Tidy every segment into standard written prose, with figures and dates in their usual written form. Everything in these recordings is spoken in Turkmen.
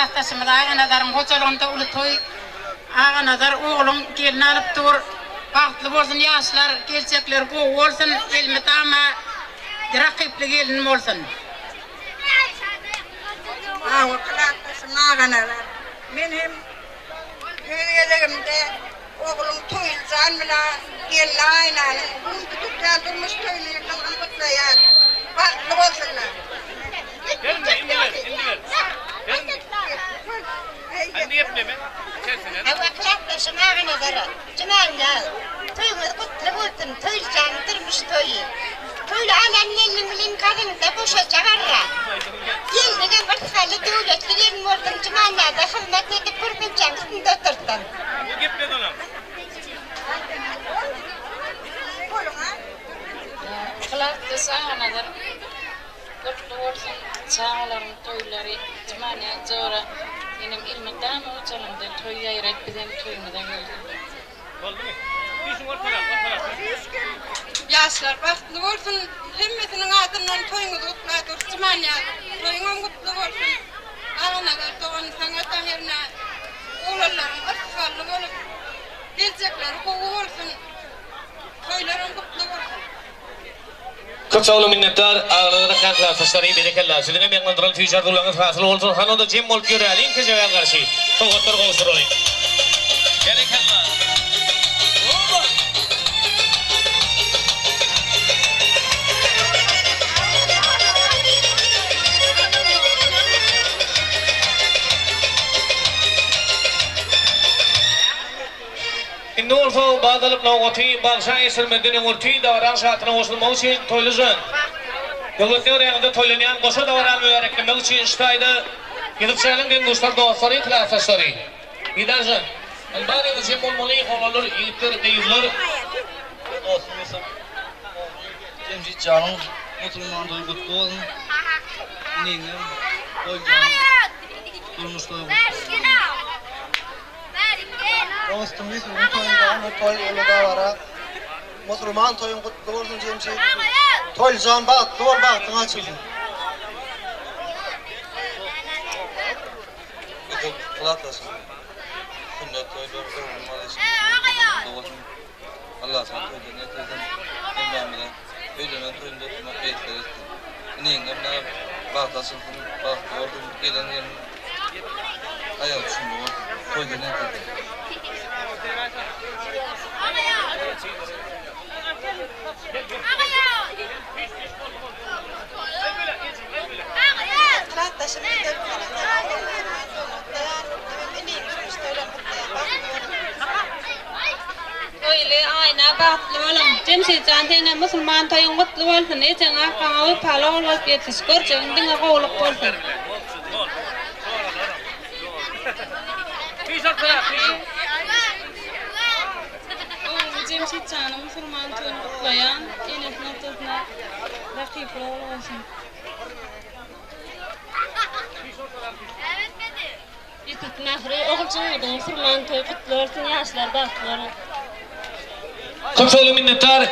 Klasdaşymyz Aganazaryň hojalygynda uly toý. Aganazar ogluň gelin alyp dur. Bagtly bolsun ýaşlar, geljekleri gowy bolsun, elmydama rakyply gelin bolsun. Hawa klasdaşym Aganazar. Men hem öz gezegimde ogluň Toýlyjan bilen gelni Aýnanyň bu günki tutýan durmuş toýuny gyzgyn gutlaýan. Bagtly bolsunlar. Hawa klasdaşym Aganazara, Jumanýaz, toýuňyz gutly bolsun, Toýlyjanyň durmuş toýy. Toýly alan gelniň bilen gazyňda boşaja garra. Gelniňem yrsgally döwletli gelin bolsun, Jumanýaza hyzmat edip gurgunjaň üstünde otursyn. Klasdaş Aganazar Gutly bolsun çagalaryň toýlary Jumanyýaz jora senem elmydama hojalygyňda toý ýaýrat bizem toýumyza gelgin. Ýaşlar bagtly bolsun hemmesiniň adyndan toýuňyzy gutladyrys Jumanyýaz toýuňam gutly bolsun Aganazar dogan saňada hernä oglanlaryň yrsgally bolup geljekleri gowy bolsun toýlaram gutly bolsun. Köp sag boluň minnetdar agalara kan klasdaşlary berekella siziňem ýaňlandyran süýji arzuwlaryňyz hasyl bolsun hany onda jem bolup ýöräliň kejebä garşy sowgatlar gowşuralyň berekella oba. Indi bolsa badalyk nobaty bagşa eşirmezden öňürti dabaraň şatyna goşulmak üçin Toýlyjan, Döwletli öräňizde toýlanýan goşa dabarany mübäreklemek üçin şu taýda Ýüzükçäniň deň-duşlar dostlary, klasdaşlary. Didarjan, indi baryňyz jem bolmaly, oglanlar, ýigitler, gyzlar. Dostum Ýusup, ogly Jemşit janyň musulman toýy gutly bolsun. Iniňem Toýlyjanyň durmuş toýy gutly bolsun. Dostum Ýusubyň toýunda uly toý, uly dabara. Musulman toýuň gutly bolsun Jemşit. Toýlyjan bagtly bol, bagtyň açylsyn. Ýusup klasdaşym sünnet toýlar ömrüň bol gutly bolsun. Allah saňa toýdan ýetirsin. Hemmämize öýlenen toýunda oturmak miýesser etsin. Iniňem näme bagty açylsyn, bagtly bolsun, gelen gelin aýagy düşümli bolsun. Toýdan ýetirsin. Klasdaşym Ýusup senem ogluň musulman toýuny gutlaýan. Menem iniň durmuş toýlaryny gutlaýan. Bagtly boluň. Toýly Aýna bagtly boluň. Jemşitjan seňem musulman toýuň gutly bolsun ejeň arkaňa wepaly ogul bolup ýetiş görjegiň diňe gowulyk bolsun. Oglumy Jemşitjanyň musulman toýuny gutlaýan enesine atasyna rakyply ogul bolsun. Ýusup Mähri, Oguljygyňyzyň musulman toýy gutly bolsun, ýaşlar bagtly boluň. Köp sag boluň minnetdar.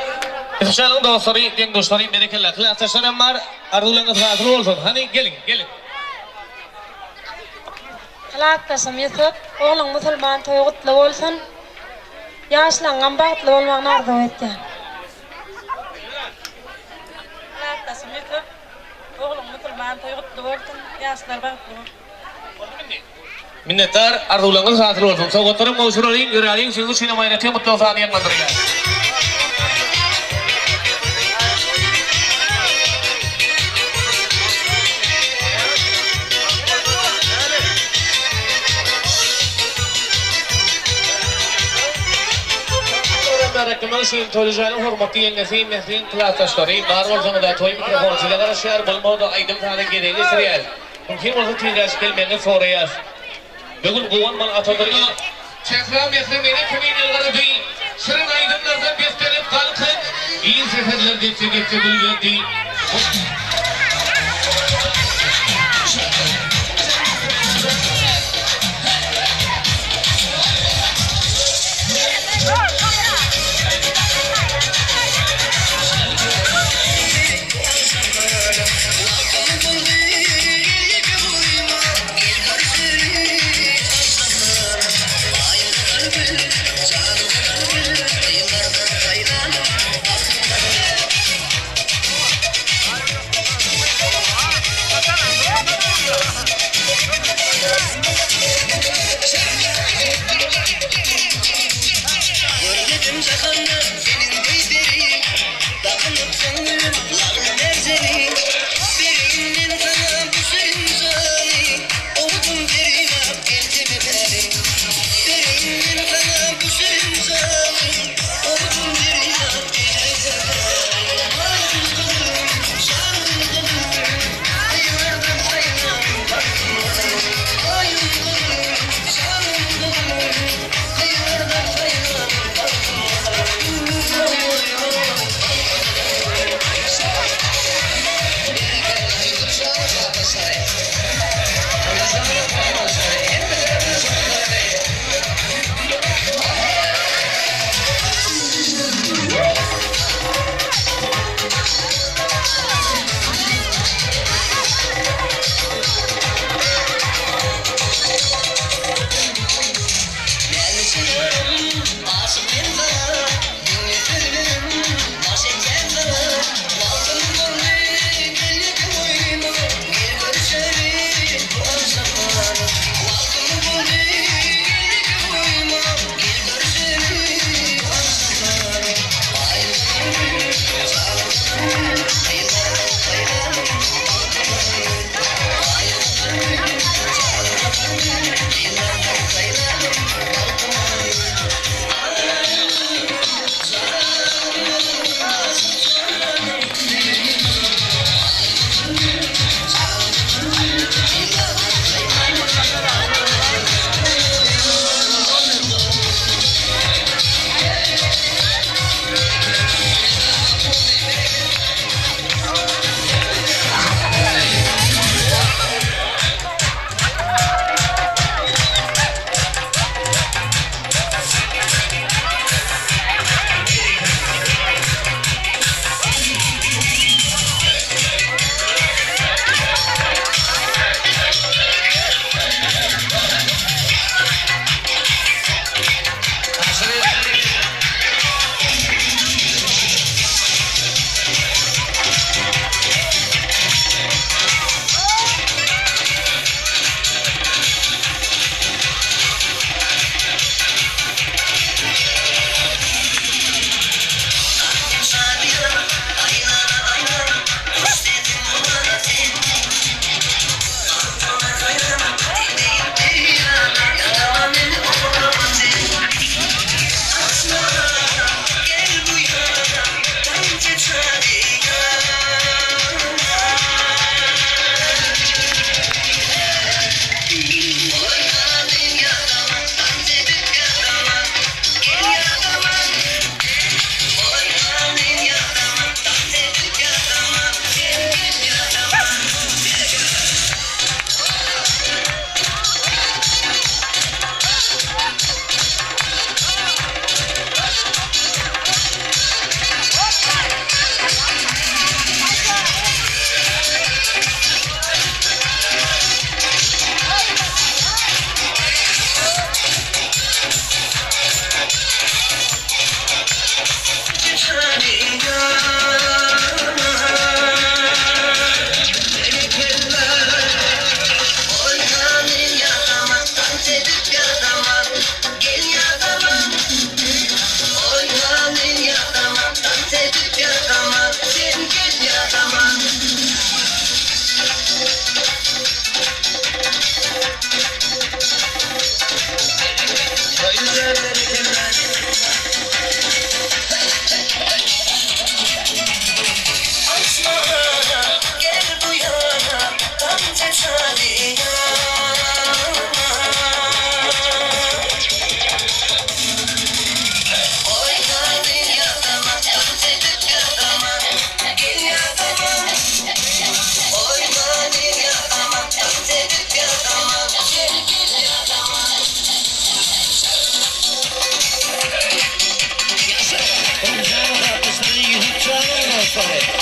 Ýusupjanyň dostlary, deň-duşlary berekella. Klasdaşlaram bar. Arzuwlaryňyz hasyl bolsun. Hany geliň, geliň. Klasdaşym Ýusup, ogluň musulman toýy gutly bolsun. Ýaşlaryňam bagtly bolmagyny arzuw etýän. Klasdaşym Ýusup, ogluň musulman toýy gutly bolsun, ýaşlar bagtly bolsun. Minnetdar, arzuwlaryňyz hasyl bolsun. Sowgatlaram gowşuralyň, ýöräliň, siziň üçinem aýratyn gutlag sazy ýaňlandyrýas. Bäreklemek üçin Toýlyjanyň hormatly ýeňňesi, Mähriň klasdaşlary, bar bolsaňyz-a toý mikrofony size garaşýar, bolmasa-da aýdym-saza gezek geçirýäs. Mümkin bolsa tizräjik gelmegiňizi soraýas. Bu gün guwanman atadyr il. Sähra mährem ene kimin ýylgyrdy. Şirin aýdymlardan beslenip galkyp, Ir säherler desse-desse gül berdi. Berekella!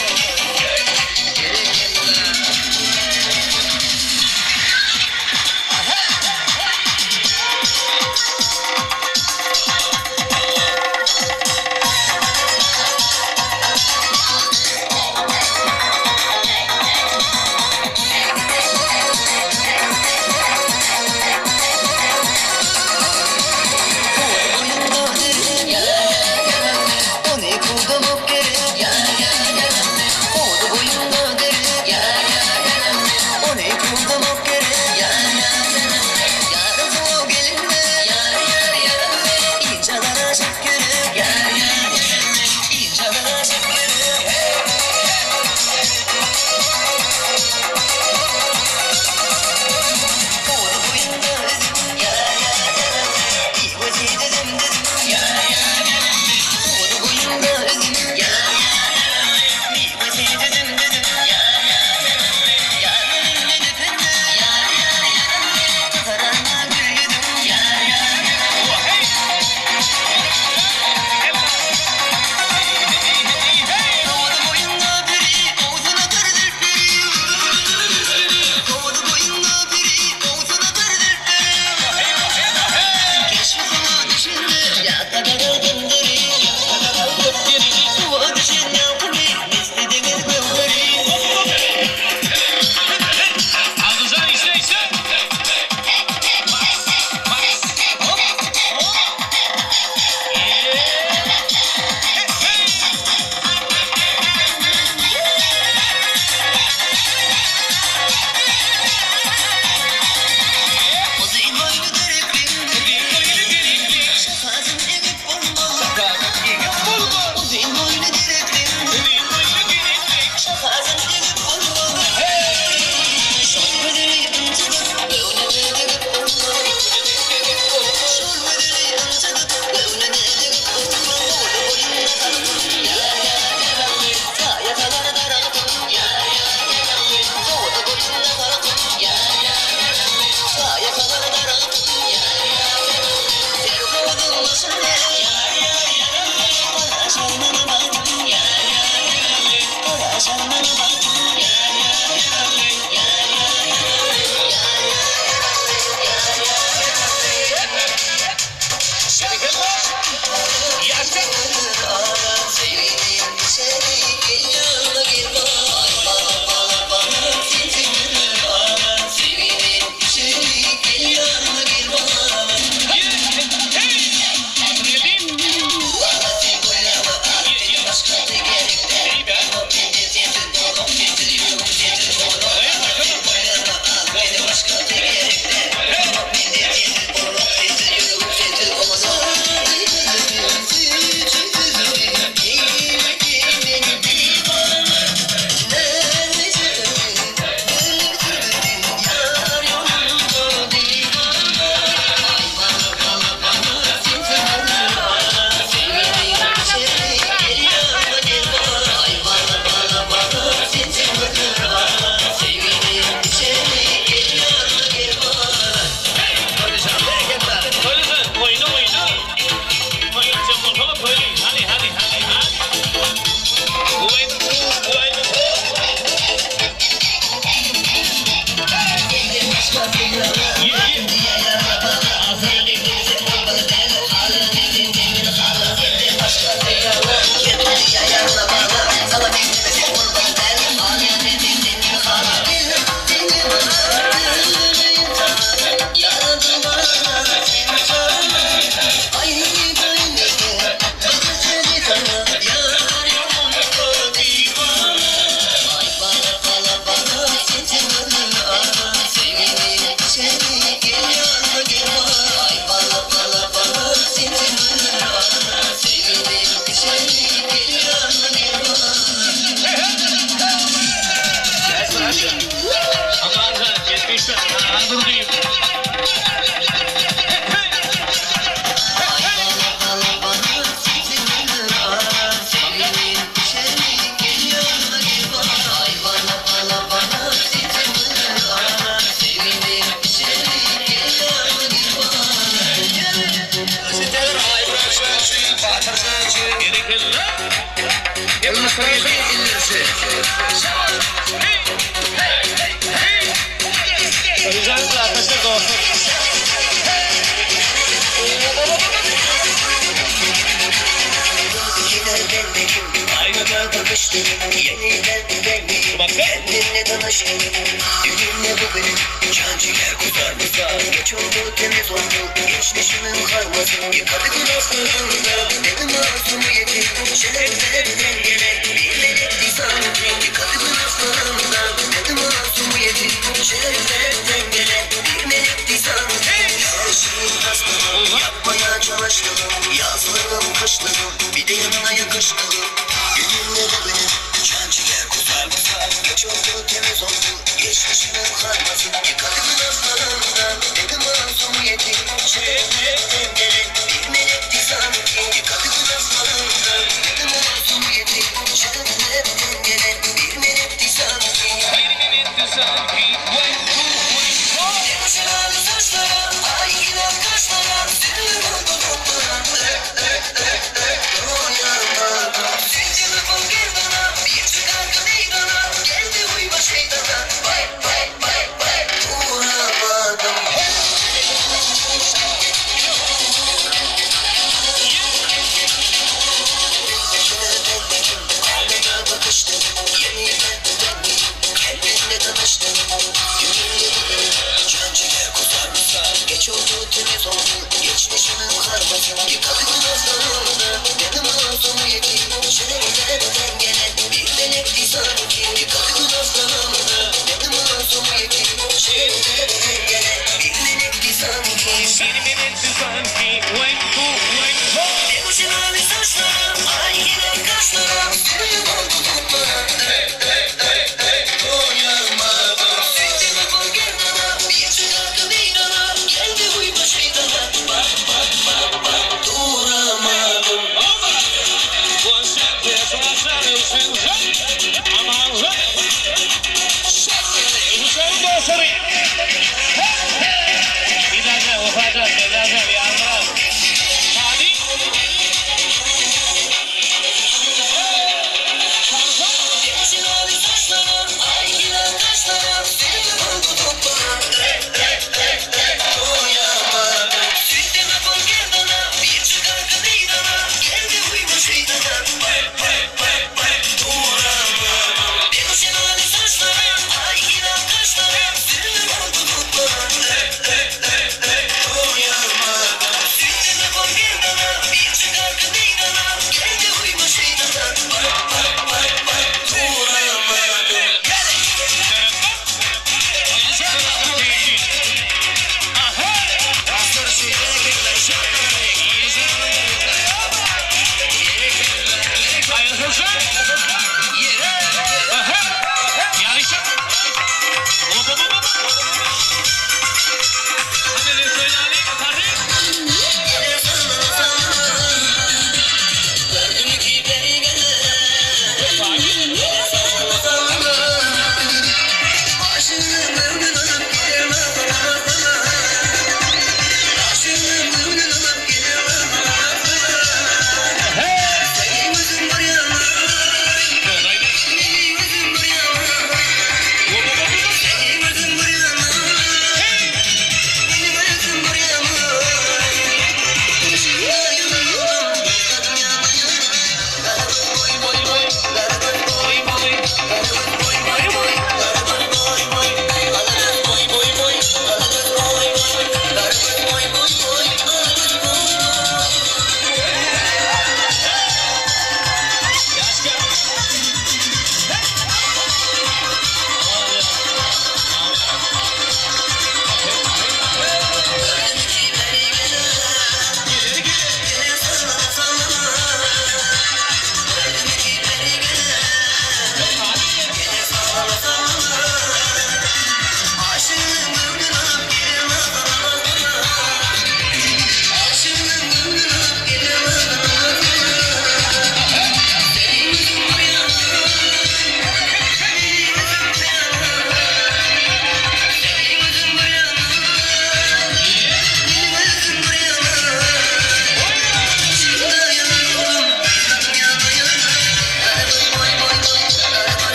Toýlyjanyň klasdaşlary dostlar.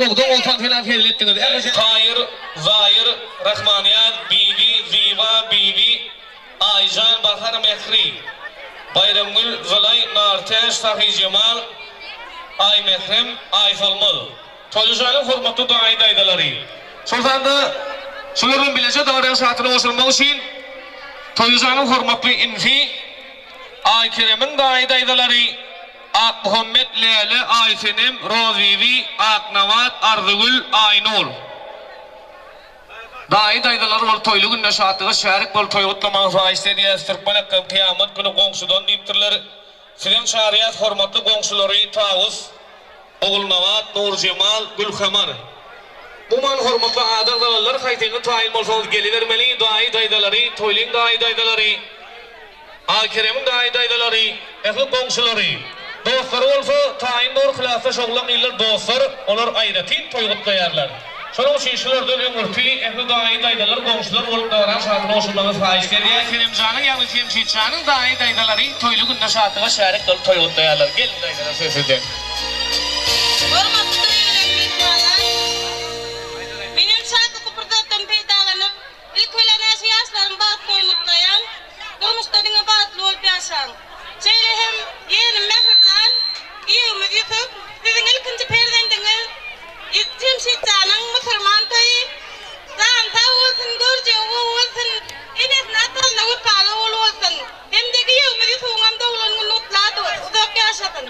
gowudan gowy tans bilen hezil etdiňiz. Ählisi Taýyr, Zaýyr, Rahmanýaz, Bibi, Zyba, Bibi, Aýjan, Bahar, Mähri, Baýramgül, Zylaý, Nartäç, Sahyjemal, Aýmährem, Aýsolmaz. Toýlyjanyň hormatly daýy-daýzalary, şol sanda şular bilen bileje dabaraň şatyna goşulmak üçin Toýlyjanyň hormatly inisi Aýkeremiň daýy-daýzalary Akmuhammet, Läle, Aýsenem, Rozbibi, Aknabat, Arzygül, Aýnur. Daýy-daýzalary bolup toýly günde şatlyga şärik bolup toý gutlamagy haýyşt edýäs. Türkmen akgam kyýamat güni goňşudan diýipdirler. Sizem çagyrýas hormatly goňşulary Tawus, Ogulnabat, Nurjemal, Gülkamar. Umuman hormatly adagzalalar haýsyňyz taýyn bolsaňyz gelibermeli daýy daýzalary Toýlyň daýy daýzalary Aýkeremiň daýy daýzalary ähli goňşulary dostlary bolsa taýyn dur klasdaş oglan gyzlar dostlar olar aýratyn toý gutlaýarlar şonuň üçin şulardan öňürti ähli daýy daýzalar goňşular bolup dabaraň şatyna goşulmagyňyzy haýyşt edýäs. Keremjanyň ýagny Jemşitjanyň daýy daýzalary toýly günde şatlyga şärik bolup toý gutlaýarlar. Geliň daýzalar söz sizde. Hormatly toýa gelen myhmanlar! Menem şatlykly pursatdan peýdalanyp, ilki bilen äşe ýaşlaryň bagt toýuny gutlaýan. Durmuşda diňe bagtly bolup ýaşaň. Şeýle hem ýegenim Mährijan, giýewimiz Ýusup, siziň ilkinji perzendiňiz Jemşitjanyň musulman toýy. Jany sag bolsun, görjegi gowy bolsun, enesine atasyna wepaly ogul bolsun. Hem-de giýewimiz Ýusubyňam doglan gününi gutladyrys, uzak ýaşasyn.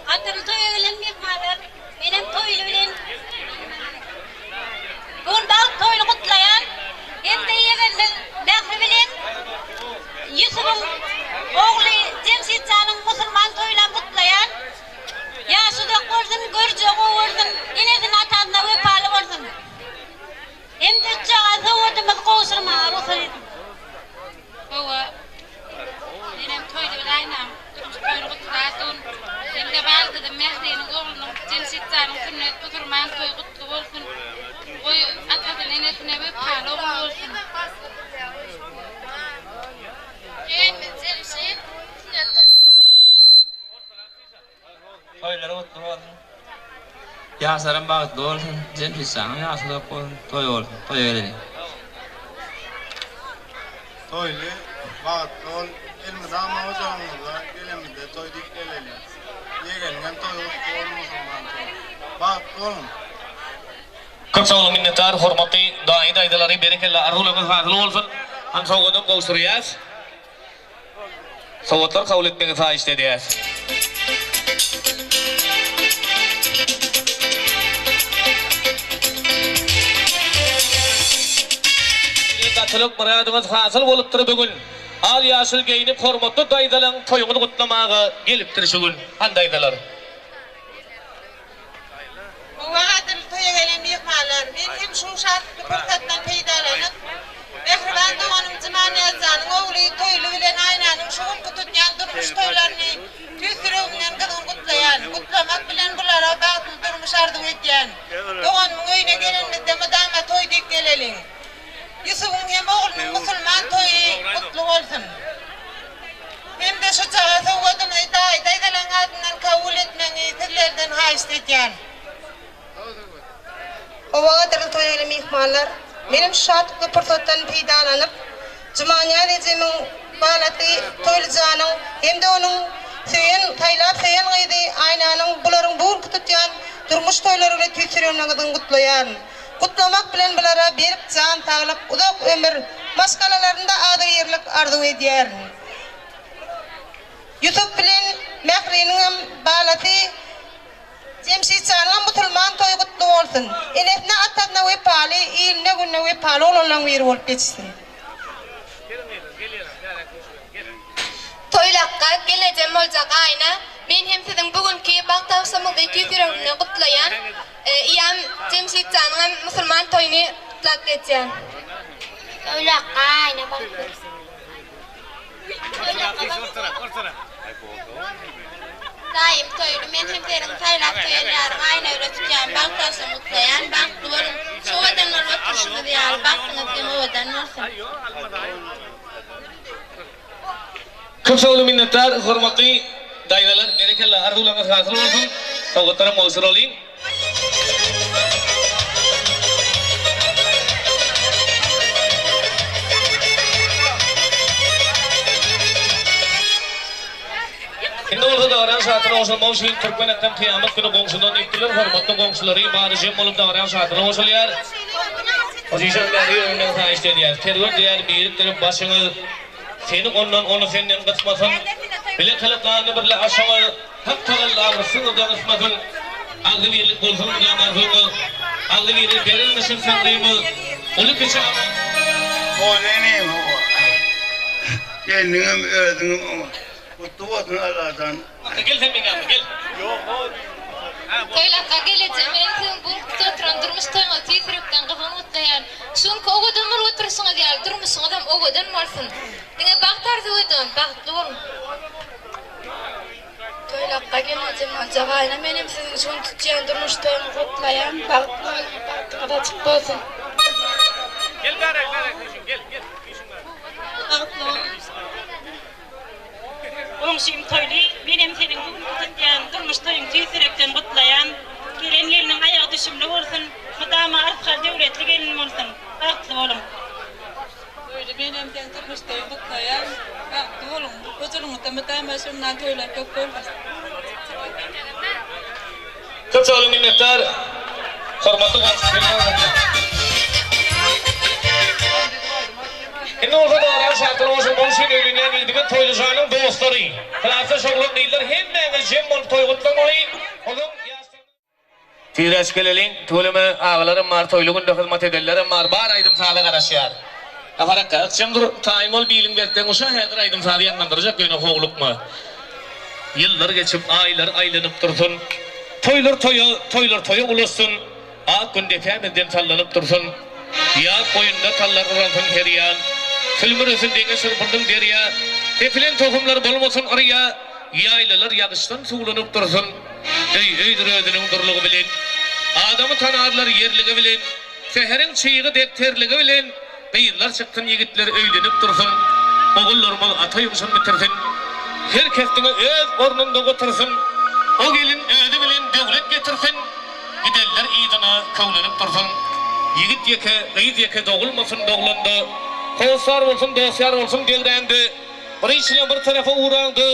Gadyrly toýa gelen myhmanlar, menem toýly bilen bu gün bagt toýuny gutlaýan hem-de ýegenimiz Mähri bilen Ýusubyň ogly Jemşitjanyň musulman toýunam gutlaýan. Ýaşy uzak bolsun, görjegi gowy bolsun, enesine atasyna wepaly bolsun. Hem-de üç çaga sowgadymyzy gowşurmaga rugsat ediň. Hawa, menem toýly bir aýnam, durmuş toýuny gutladym. Hem-de baldyzym Mähriniň oglunyň Jemşitjanyň sünnet busurman toýy gutly bolsun. Goý, atasyna-enesine wepaly ogul bolsun. Ýegenimiz Jemşit sünnet toýuny. Toýlary gutly bolsun. Ýaşlaram bagtly bolsun. Jemşitjanyň ýaşy uzak bolsun. Toý bolsun. Toýa geleliň. Toýly, bagtly bol. Elmydama ojagyňyza gelemizde toý diýip geleliň. Ýegeniňem toýy gutly bolsun musulman toýy. Bagtly boluň. Köp sag boluň minnetdar hormatly daýy daýzalary berekella arzuwlaryňyz hasyl bolsun. Hany sowgadam gowşurýas. Sowgatlar kabul etmegi haýyşt edýäs. Gatylyk myradyňyz hasyl bolupdyr bu gün. Al-ýaşyl geýnip hormatly daýzalaň toýuňyzy gutlamaga gelipdir şu gün. Hany daýzalar. Howa gadyrly toýa gelen myhmanlar, men hem şu şatlykly pursatdan peýdalanyp, mähriban doganym Jumanýazjanyň ogly Toýly bilen Aýnanyň şu günki tutýan durmuş toýlaryny tüýs ýüregimden gyzgyn gutlaýan. Gutlamak bilen bulara bagtly durmuş arzuw edýän. Doganymyň öýüne gelenimizde mydama toý diýip geleliň. Ýusubyň hem oglunyň musulman toýy gutly bolsun! Hem-de şu çaga sowgadymy daýy-daýzalaň adyndan kabul etmegiňi sizlerden haýyşt edýän. Hawa gadyrly toýa gelen myhmanlar, menem şu şatlykly pursatdan peýdalanyp, Jumanyýaz ejemiň balasy Toýlyjanyň hem-de onuň söýen, saýlap söýen gyzy Aýnanyň bularyň bu günki tutýan durmuş toýlary bilen tüýs ýüregimden gyzgyn gutlaýaryn. Gutlamak bilen bulara berk jan saglyk, uzak ömür, maşgalalarynda agzybirlik arzuw edýärin. Ýusup bilen Mähriniňem balasy Jemşitjanyňam musulman toýy gutly bolsun. Enesine atasyna wepaly, iline gününe wepaly oglanlaň biri bolup ýetişsin. Toýlakga gelnejem boljak Aýna, men hem siziň bu günki bagt agşamyňyzy tüýs ýüregimden gutlaýan. Iýam Jemşitjanyň hem musulman toýuny gutlap geçýän. Toýlakga Aýna bagtly. Daýym Toýly men hem seniň saýlap söýen ýaryň Aýnagüle tutýan bagt agşamy gutlaýan bagtly boluň şu owadan bolup oturyşyňyz ýaly bagtyňyz hem owadan bolsun. Köp sag boluň minnetdar hormatly daýzalar berekella arzuwlaryňyz hasyl bolsun. Sowgatlaram gowşuralyň. Indi bolsa Dagran şatyna goşulmak üçin Türkmen etden kyýamat güni goňşudan diýipdirler. Hormatly goňşulary bary jem bolup Dagran şatyna goşulýar. Hoşişan bäri ýöründen haýyşt edýär. Serwer diýer birikdirip başyňyz, Seni ondan ony senden gysmasyn. Bile kylyp gany birle aşyňyz, Hak tagalla rysgyňyzda gysmasyn. Agzybirlik bolsun mydama arzuwyňyz, Agzybirlik berenmişin taňrymyz. Uly kiçi aman. Toýly inim hawa. Gelniňem özüňem oňa. Gutly bolsun Allajan. Gel sen meň ýanyma gel. Toýlakga geleje men siziň bu günki oturan durmuş toýuňyzy tüýs ýürekden gyzgyn gutlaýan. Şu günki owadan bolup oturyşyňyz ýaly durmuşyňyzam owadan bolsun. Diňe bagt arzuw ediň, bagtly boluň. Toýlakga geleje Monja gaýna menem siziň şu gün tutýan durmuş toýuňyzy gutlaýan. Bagtly boluň, bagtyňyz açyk bolsun. Gel bäräk bäräk süýşüň gel gel süýşüň bäräk. Bagtly boluň. Goňşym Toýly, menem seniň bu günki tutýan durmuş toýuňy tüýs ýürekden gutlaýan. Gelen gelniň aýagy düşümli bolsun, mydama yrsgal-döwletli gelin bolsun. Bagtly boluň! Toýly, menem seň durmuş toýuňy gutlaýan. Bagtly boluň! Hojalygyňyzda mydama şundan toýlar köp bolsun! Köp sag boluň minnetdar hormatly goňşy Indi bolsa Dawran şatyr goşulmagy üçin öýlenýän ýigdimiz Toýlyjanyň dostlary, klasdaş oglan gyzlar hemmäňiz jem bolup toý gutlamaly, ozaň ýaşlaryna. Tizräk geleliň, tüweleme agalarym bar, toýly günde hyzmat edenlerem bar, bar aýdym saza garaşýar. Gafar akga, ykjam dur, taýyn bol biliň berkden guşa, häzir aýdym sazy ýaňlandyrjak, ýöne howlukma. Ýyllar geçip, aýlar aýlanyp dursun, Toýlar toýa, toýlar toýa ulaşsyn, Ak gün depämizden sallanyp dursun, Ýaz boýunda tallar yransyn her ýan, Sülmüresin deňiz şyrpyldyn derýa, Sepilen tohumlar bolmasyn yrýa, Ýaýlalar ýagyşdan suwlanyp dursun, Öý öýdür özüniň durlugy bilen, Adamy tanarlar ýerligi bilen, Säheriň çygy dek terligi bilen, Gyzlar çyksyn ýigitler öýlenip dursun, Ogullarymyz ata ýumşun bitirsin, Her kes diňe öz ornunda otursyn, O gelin özi bilen döwlet getirsin, Gidenler yzyna köwlenip dursun. Ýigit ýeke, gyz ýeke dogulmasyn doglanda, Hossar bolsun, dost-ýar bolsun degräňde. Bir iş bilen bir tarapa ugraňda,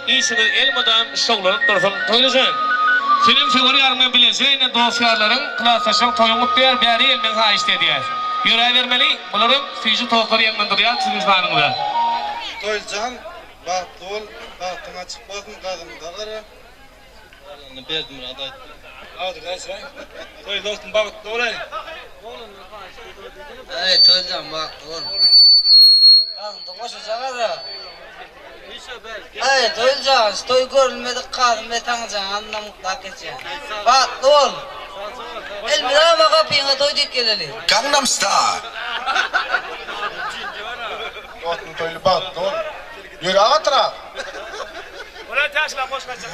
işiňiz elmydam şowlanyp dursun. Toýlyjan, senem söwer ýaryň bilen bileje ine dost-ýarlaryň, klasdaşlaryň toýuňy gutlaýar, bäri gelmegiňi haýyşt edýäs. Ýöräbermeli, bularam süýji tostlar ýaňlandyrýar siziň şanyňyza. Toýlyjan, bagtly bol, bagtyň açyk bolsun, gazyňda gara. Galanyny Berdimyrat aýtdy. Agzy gaýçyraý. Toý dostum bagtly bolaý. Eý Toýjan bagtly bol. Gaňdy goşaja gara. Eý Toýjan şu toý görülmedik Kazym we Taňryjan adyndan gutlap geçýän. Bagtly bol. Elmydama gapyňa toý diýip geleli. Gangnam Style. Dostum Toýly bagtly bol. Ýöre agatrak. Olar taşla boş gaçak.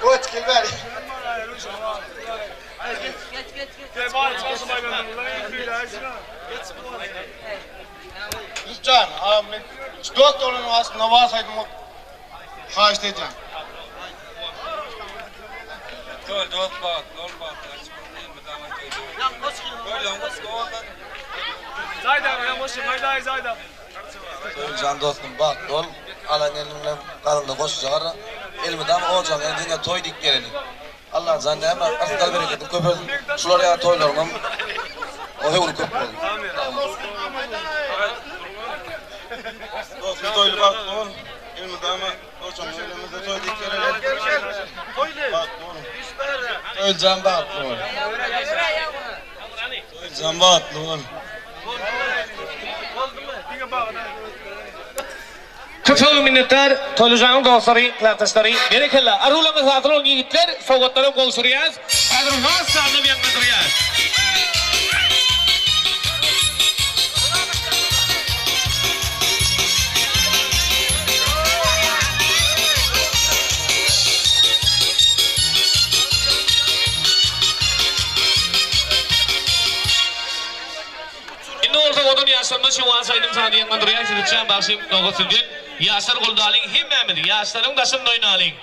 Goç gel bäri. Ýusufjan, agam men şu dost oglanyň aslynda wals aýdymy haýyşt edýän. Toý dost bagtly bol bagtly açyk bolsun elmydama toýda bol. Toýlaň gutly bolsun. Toýlyjan dostum bagtly bol alan gelniň bilen galyňda goşaja gara elmydama ojagyň ýanyna diňe toý diýip geleli Allajan näme yrsgal bereketini köpelsin şular ýaly toýlaryňam höwri köp bolsun. Dostum toýly bagtly bol elmydama ojagyň ýanynda toý diýip geleli bagtly boluň. Toýlyjan bagtly bol. Toýlyjan bagtly bol. Köp sag boluň minnetdar Toýlyjanyň dostlary, klasdaşlary. Berekella. Arzuwlaryňyz hasyl bolsun ýigitler. Sowgatlaram gowşurýas. Häzir wals sazynam ýaňlandyrýas. Indi bolsa odan ýaşlanmak. Mikrofonymyz şuwagt aýdym sazy ýaňlandyrýar Sizi bagşy nobat sizden. Ýaşlar goldalyň hemmämiz ýaşlaryň daşynda oýnalyň.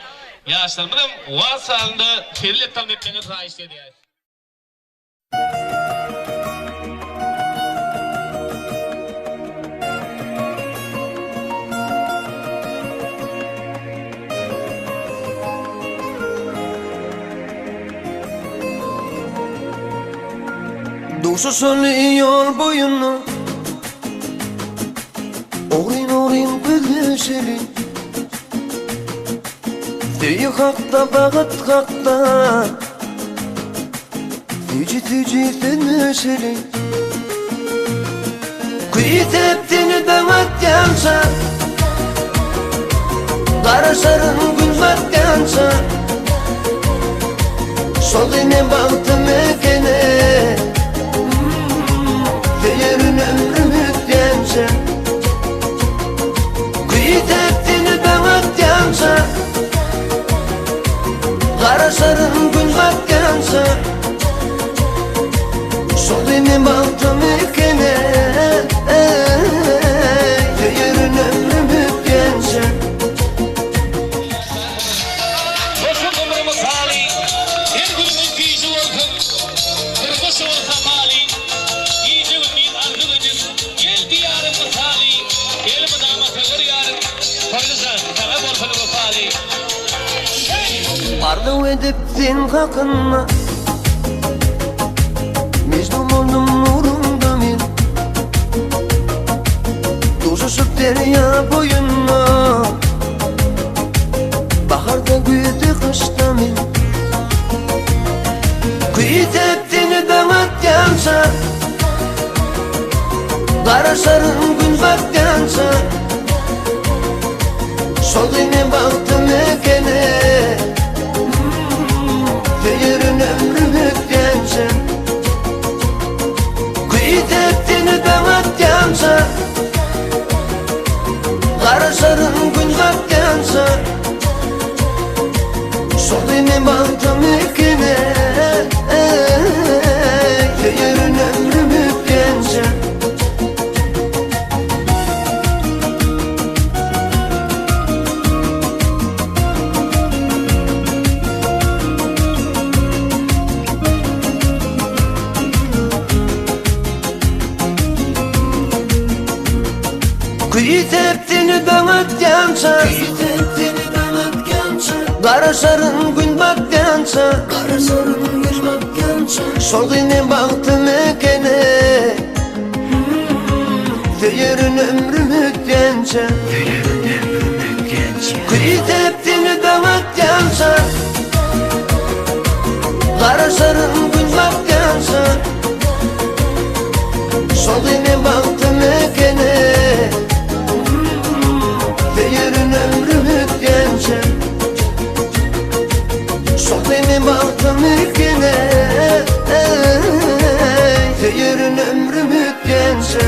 Ýaşlarymyzam wagt sazynda hezil et tans etmegiňizi haýyşt edýäs. Duşuşaly ýol boýunda Ogryn-ogryn gözleşeli Söýgi hakda bagyt hakda Süýji-süýji sözleşeli Küýsöp seni daň atýança Garaşaryn gün batýança Şol ine bagtym ekeni Söýerin ömrüm ötýänçä Küýsöp seni daň atýança Garaşaryn gün batýança Şol ine bagtym ekeni Söýerin ömrüm ötýänçä. Goşa ömrüň mysaly, Her günümiz gije bolsun, Durmuş bolsa maly, Gije-gündiz arzuw edip, Gel Diýarym mysaly, Elmydama söwer ýarym, Toýly jan, saňa bolsun wepaly. Heý! Arzuw edip sen hakynda Mejnun boldum nuruňda men Duşuşyp derýa boýunda Baharda güýzde gyşda men Küýsöp seni daň atýança Garaşaryn gün batýança Şol ine bagtym ekeni Söýerin ömrüm ötýänçä Küýsöp seni daň atýança Garaşaryn gün batýança Şol ine bagtym ekeni Söýerin ömrüm ötýänçä. Küýsöp seni daň atýança Küýsöp seni daň atýança Garaşaryn gün batýança Garaşaryn gün batýança Şol günem bagtym ekeni Söýerin ömrüm ötýänçä Söýerin ömrüm ötýänçä Küýsöp seni daň atýança Garaşaryn gün batýança Şol günem bagtym ekeni Söýerin ömrüm ötýänçä Şol günem bagtym ekeni Söýerin ömrüm ötýänçä.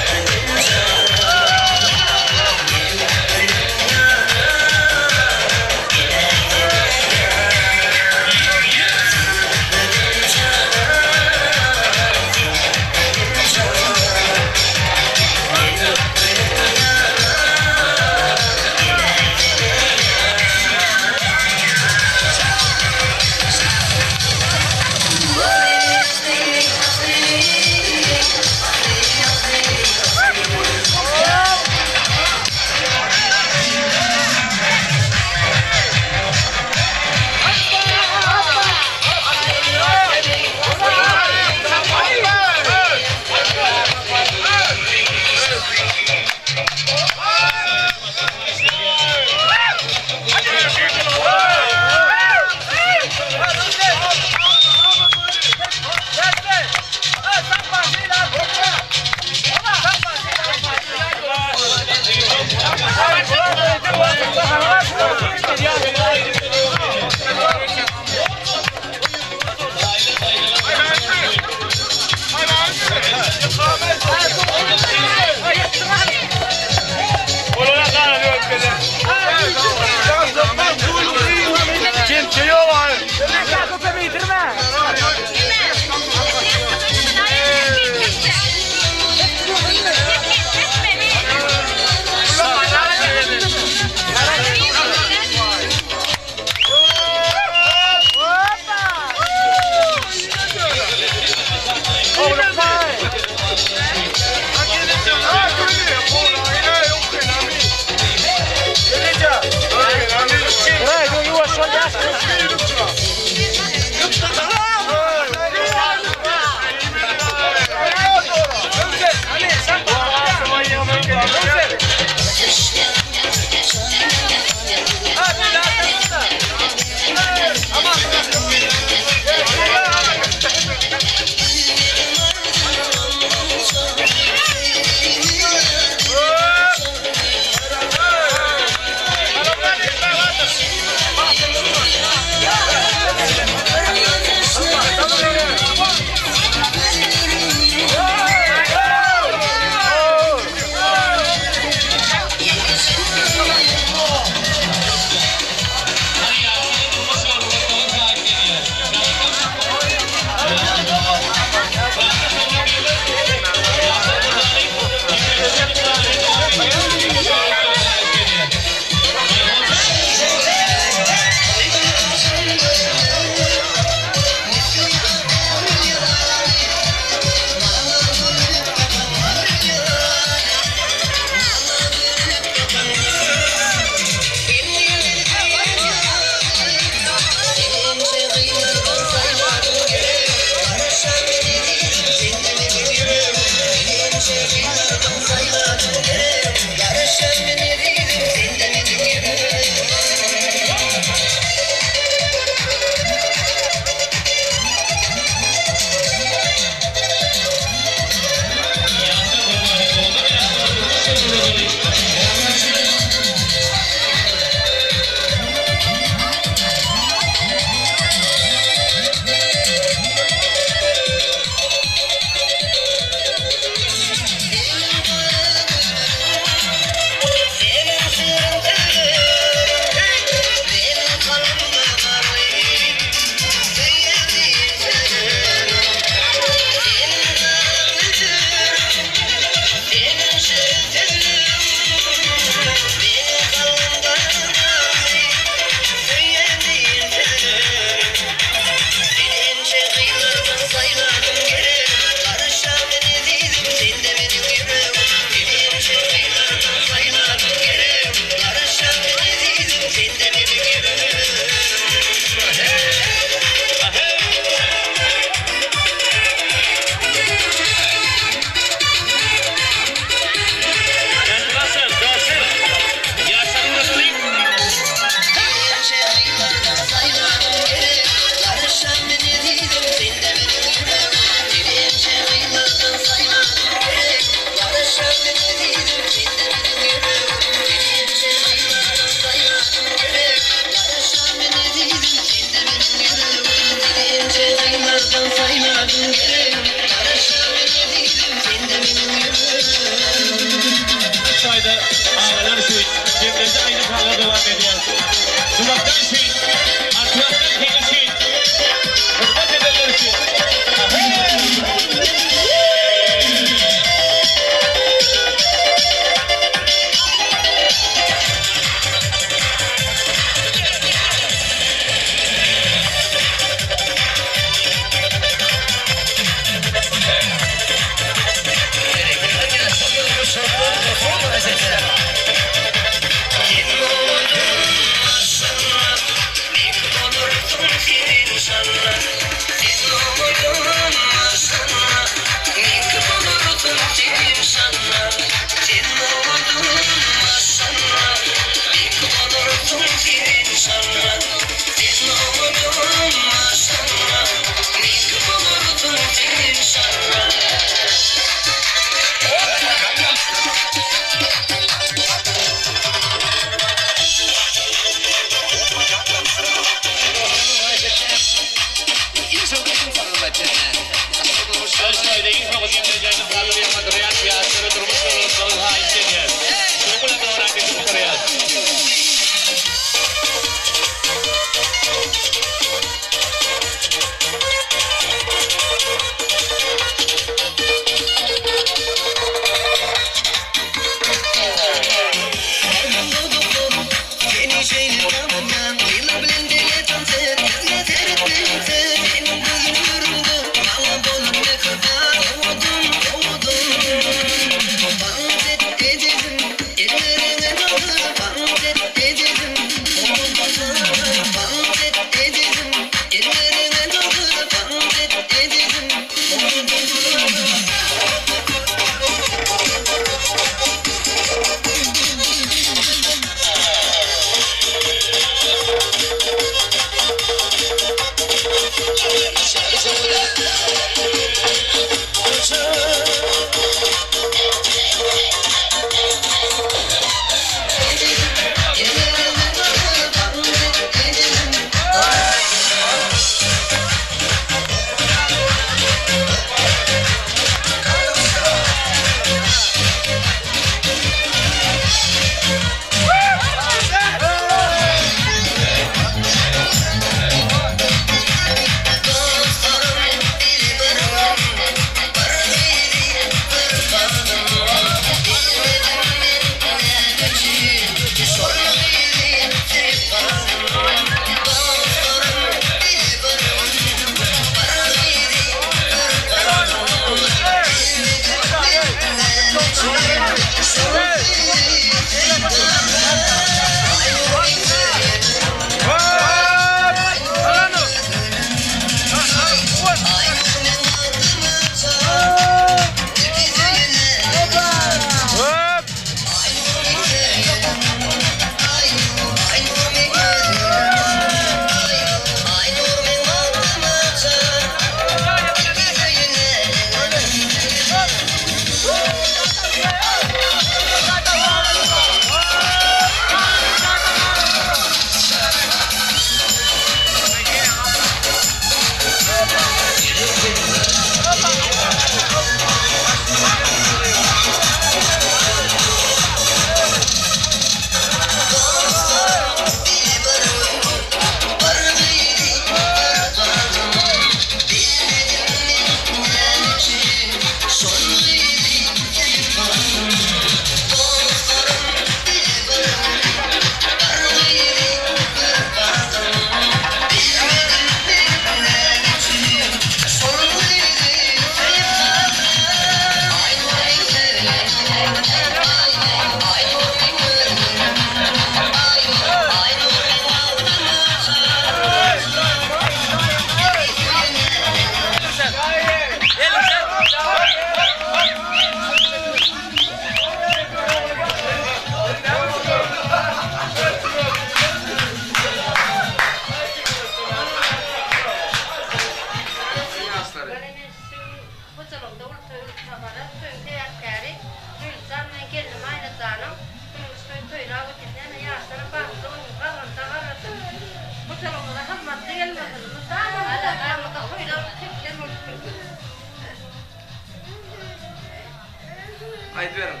Aýdyberiň.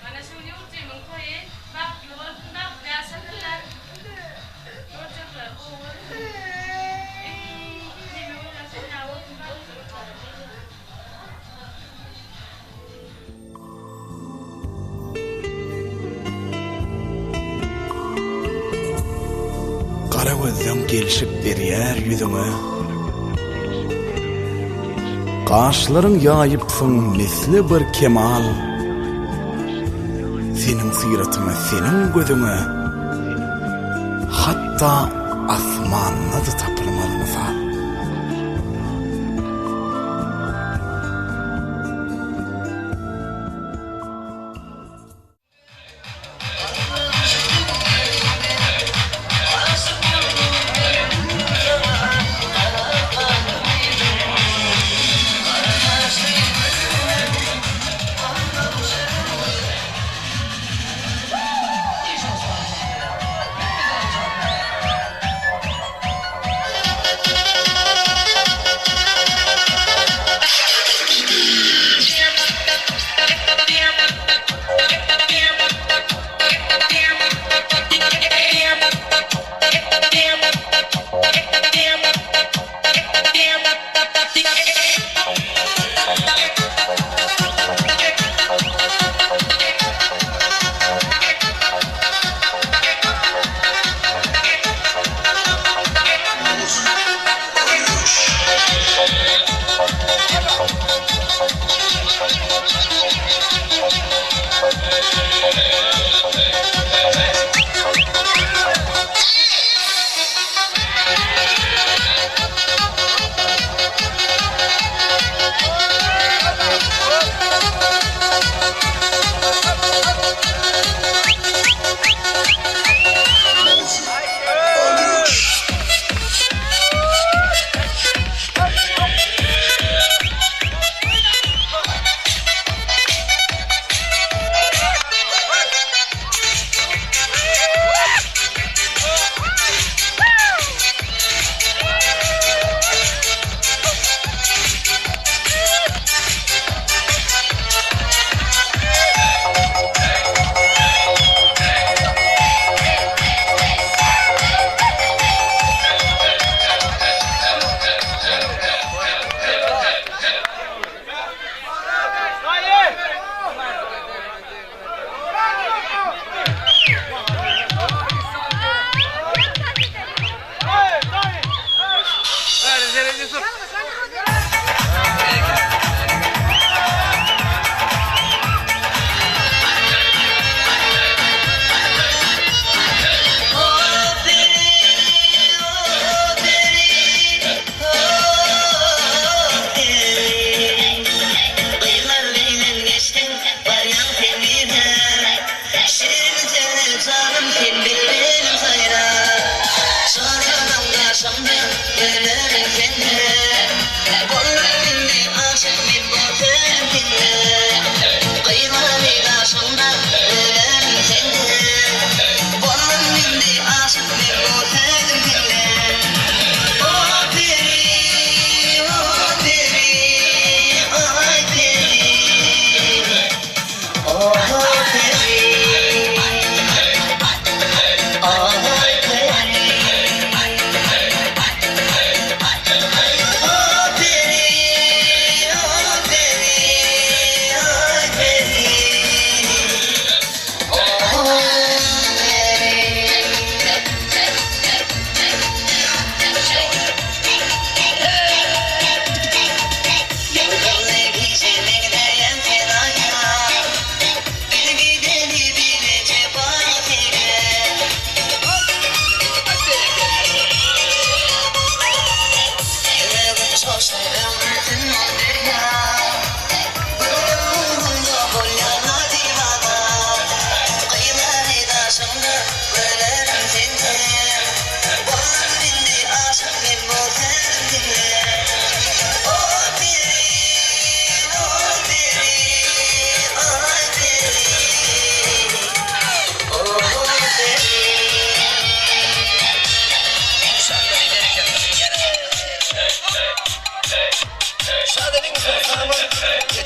Mana şu gün ýurtymyň toýy bagtly bolsun bagtly ýaşasynlar görjekler gowy bolsun iň neme bolýar şol ýaly bolsun bagtly bolsun. Gara gözleň gelşik berýär ýüzüňe. Gaşlaryň ýaýypsyň misli bir kemal. Seniň syratyňa, seniň gözüňe Hatda asmanda-da tapylmaz mysal.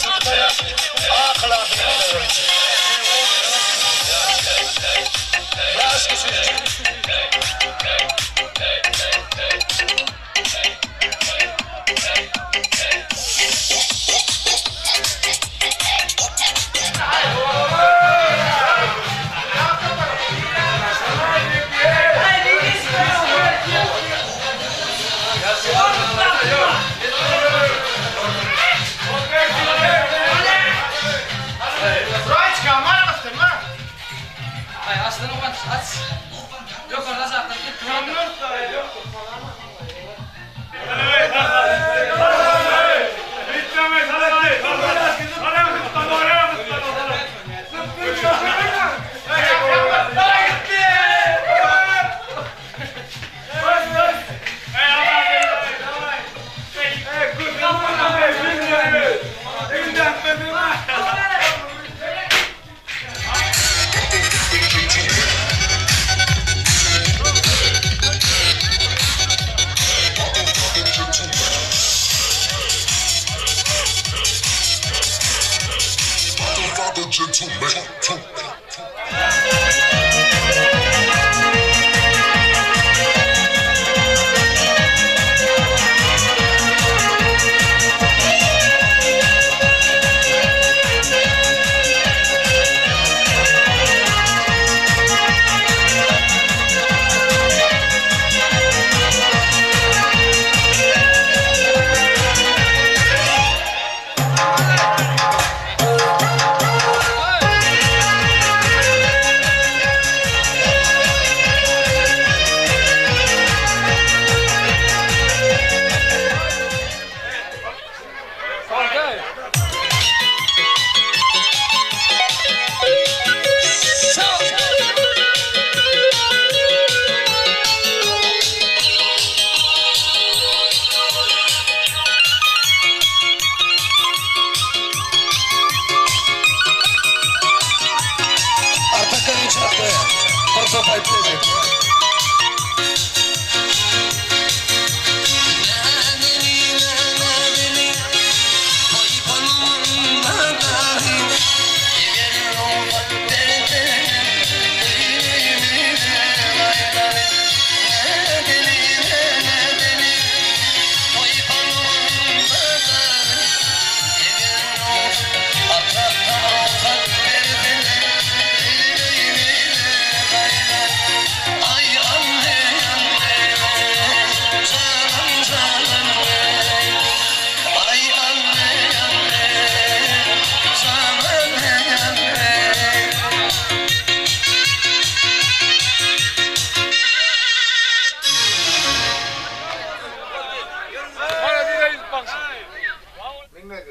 birinji gutarýar. A klasynyň birinji. Ýaş geçiriji.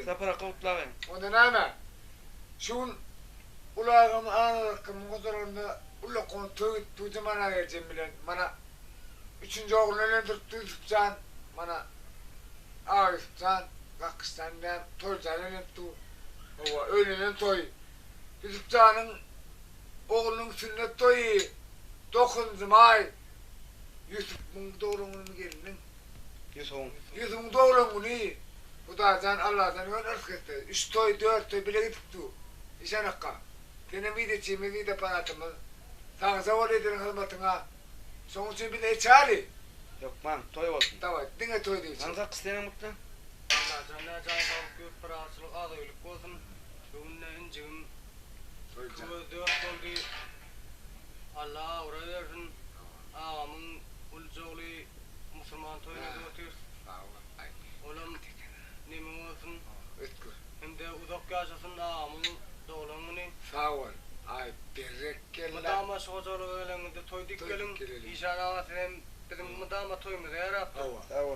Sapar aka gutlagyn. Onda näme? Şu gün uly agam Anazar akgamyň huzurynda ullakan toý etdi Juman aga ejem bilen. Mana üçünji ogluny öýlendiripdi Ýusup jan. Mana Aga Ýusup jan Kakyş jan bilen Toýly jan öýlenipdi. Hawa, öýlenen toý. Ýusup janyň oglunyň sünnet toýy dokuzynjy maý. Ýusubyň doglan günümi gelniň? Ýusubyň. Ýusubyň doglan güni Hudaýjan Allajan ýön yrsg etse. Üç toý, dört toý bile gidip dur. Işan akga, senem wideçimiz, wideoapparatymyz. Sagja bol eden hyzmatyňa. Şoň üçin biz eçäli. Hökman, toý bolsun. Daway, diňe toý diýip içeris. Hany senem gutla. Allajan nä jan saglyk ýurt parahatçylyk agzybirlik bolsun. Bu günde injigim iki göz dört boldy. Alla abraý bersin. Agamyň ulyja ogly musurman toýuna edip otyrys. Olam neme bolsun. Hem-de uzak ýaşasyn agamyň doglan güni. Sag bol. Aý berekella. Mydama şu hojalyga geleňizde toý dik geliň. Işan aga siz hem biziň mydama toýumyza ýarapdyr.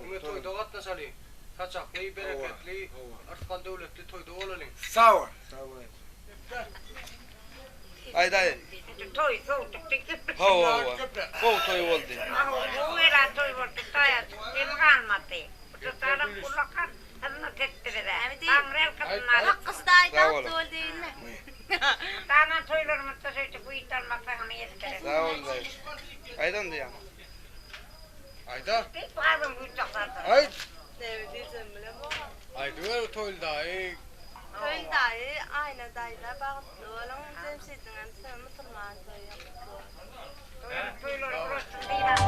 Diňe toýda gatnaşalyň. Saçakly, bereketli, yrsgal döwletli toýda bolalyň. Sag bol. Sag bol. Aý daýy. Toý sowduk diýip. Hawa hawa. Gowy toý boldy. Gowy bela toý boldy taýajyk dem galmady. Bu salam ullakan hyzmat etdi bize. Taňry ýalkasyn alyp. Hakkysy daýy bagtly bol diýinme. Galan toýlarymyzda şeýdip güýç almak saňa miýesser etsin. Sag bol daýy. Aýt onda ýaňy. Aýda. Diýip agzyň güýç saklasyn. Aýt. Näme diýjegimi bilemok. Aýdyber toýly daýy. daýy, Aýna daýza bagtly boluň, Jemşidiňem musulman toýy gutly bolsun. Toýlary gurasyn diýip.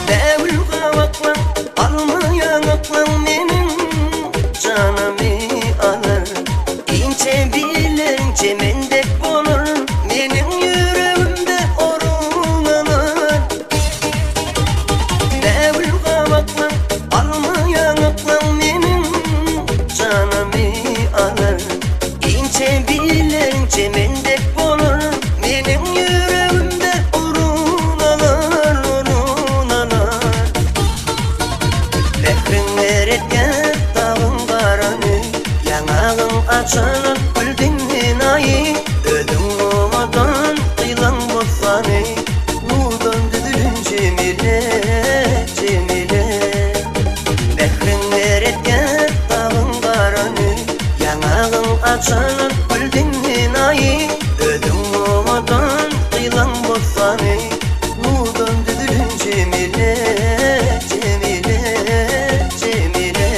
Bägül gabaklaň, alma ýaňaklaň meniň janymy alar. Inçe billeň çemen dek bolar, meniň ýüregimde orun alar. Bägül gabaklaň, alma ýaňaklaň meniň janymy alar. Inçe billeň çemen dek bolar, meniň ýüregimde orun alar, orun alar. Mähriň eretýär dagyň garyny, Ýaňagyň açylan gülden aýy, Özüň owadan gyzlaň bossany, Nurdan düzülen Jemile, Jemile. Mähriň eretýär dagyň garyny, Ýaňagyň açylan gülden aýy, Özüň owadan gyzlaň bossany, Nurdan düzülen Jemile, Jemile, Jemile.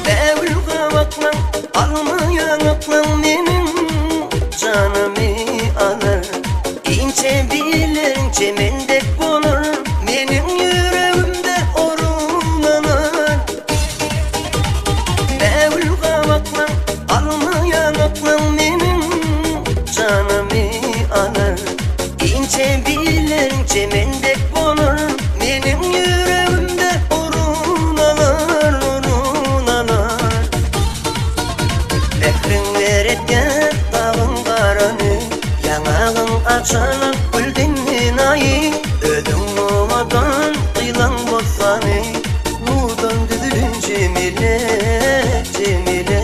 Bägül gabaklaň, alma ýaňaklaň meniň janymy alar. Inçe billeň çemen dek bolar, meniň ýüregimde orun alar. Bägül gabaklaň, alma ýaňaklaň meniň janymy alar. Inçe billeň çemen dek bolar, meniň ýüregimde orun alar, orun alar. Mähriň eretýär dagyň garyny, Ýaňagyň açylan gülden aýy, Özüň owadan gyzlaň bossany, Nurdan düzülen Jemile, Jemile.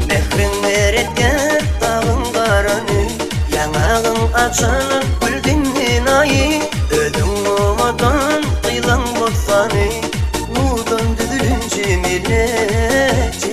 Mähriň eretýär dagyň garyny, Ýaňagyň açylan gülden aýy, Özüň owadan gyzlaň bossany, Nurdan düzülen Jemile, Jemile.